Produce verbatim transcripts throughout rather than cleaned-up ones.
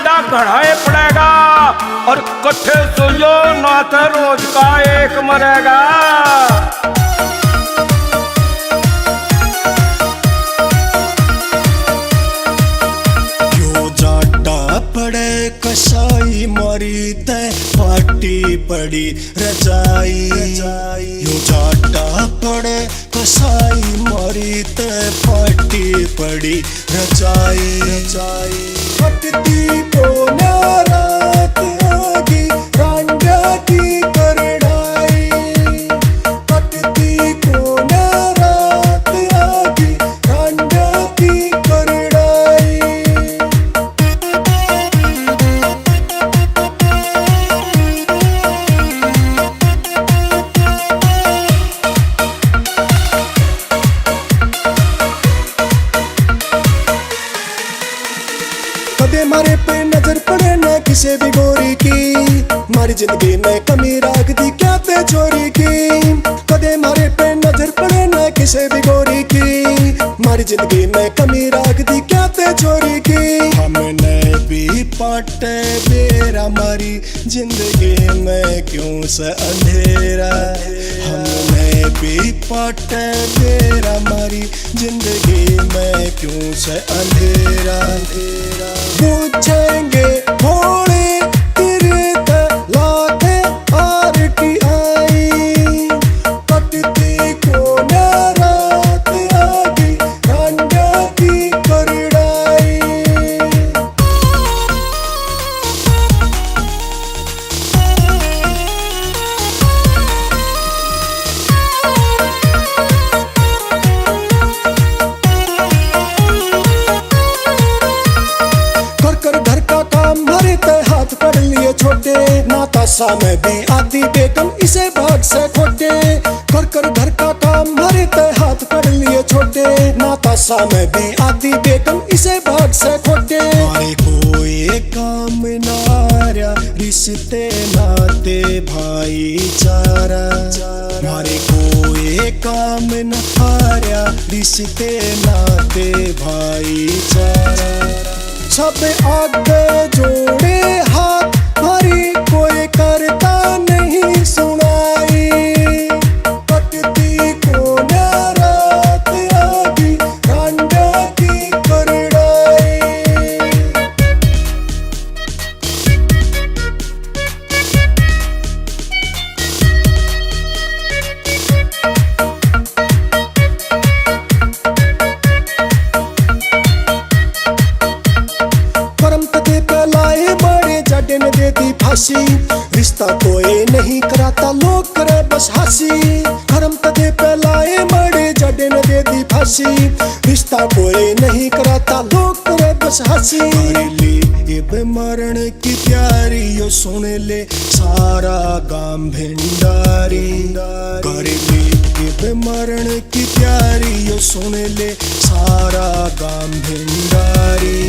घड़ा ही पड़ेगा और कट्ठे सोइयो ना तो रोज का एक मरेगा। यो जाटा पड़े कसाई मारी तै फाटी पड़ी रजाई। यो जाटा पड़े कसाई मारी तै फाटी पड़ी रजाई। फटती कोन्या रात आगी, रांझा की करड़ाई। फटती कोन्या रात आगी, रांझा की करड़ाई। कदे मारे पे नजर पड़े ना किसे भी गोरी की, मारी जिंदगी में कमी राख दी क्या ते छोरी की। कदे मारे पे नजर पड़े ना किसे भी गोरी की, मारी जिंदगी में कमी राख दी क्या ते छोरी की। हमने भी पाटे बेरा मारी जिंदगी में क्यों से अंधेरा, हमने भी पाटे बेरा मारी जिंदगी में क्यों से अंधेरा। पूछेंगे भोले तेरे ते लाखे आर की आई, कटती कोन्या रात आगी, रांझा की करड़ाई। कर कर घर का काम, मारे ते हाथ पकड़ लिए छोटे, ना तासा में भी आती बेगम इसे भाग से खोटे। कर कर घर का काम, मारे ते हाथ पकड़ लिए छोटे, ना तासा में भी आती बेगम इसे भाग से खोटे। मारे कोई काम ना रहा, रिश्ते नाते भाईचारा, मारे कोई काम ना रहा, रिश्ते नाते भाईचारा। सब आगे जोड़े हाथ, हरी कोई करता नहीं सुनाई। कटती कोन्या रात आगी, रांझा की करड़ाई। करम तदे पे लाए मारे जाडे ने दे दी फांसी, रिश्ता कोई नहीं कराता लोग करे बस हंसी। करम तदे पे लाए मारे जाडे ने दे दी फांसी, रिश्ता कोई नहीं कराता लोग करे बस हंसी। कर ली इब मरण की तैयारी यो सुन ले सारा गांव भंडारी। कर ली इब मरण की तैयारी यो सुन ले सारा गांव भंडारी।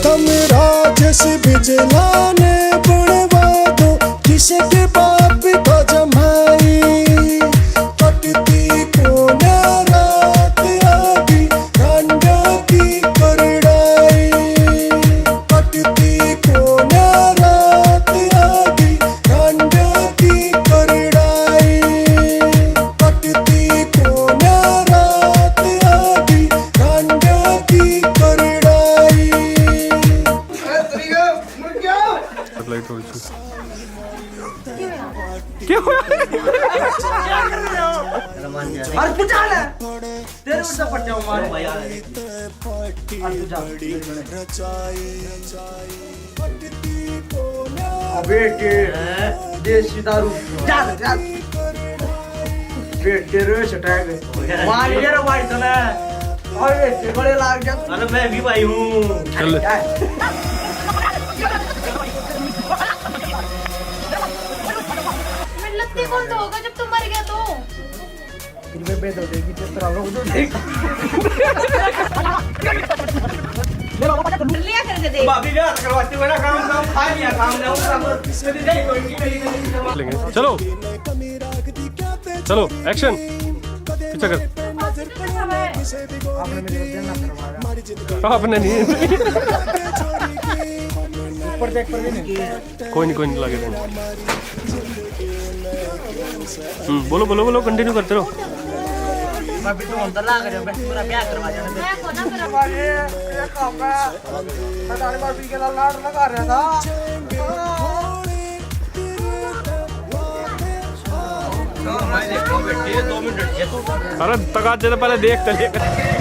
तम राजस बिजला ने बनवा दो, किसके बाप का जमाई। कटती कोन्या रात आगी, रांझा की करड़ाई। कटती कोन्या रात आगी, रांझा की करड़ाई। कटती कोन्या रात आगी, रांझा की करड़ाई। लाइट हो रही। क्या हुआ? अरे तू जा ना। तेरे ऊपर से पट्टे मार। अरे तू जा। अबे के देसी दारू। जा, जा। बेटे रे सटैग। मार ये रे भाई तने। अरे के बड़े लाग जा। अरे मैं भी भाई हूँ। चल। मैं लत्ती कौन होगा जब तू मर गया तो? फिर मैं बेदो देगी, जिस तरह लोग जो देख। लिया करके दे। भाभी ब्याह करवाते हुए ना काम, काम खा लिया, काम जाऊँ, काम। चलो। चलो, action। पीछे कर। आपने नहीं। कोई नहीं, कोई नहीं, लगे रहने। हम्म, बोलो, बोलो, बोलो, कंटिन्यू करते रहो। अरे तकाजे तो पहले देख तो ले।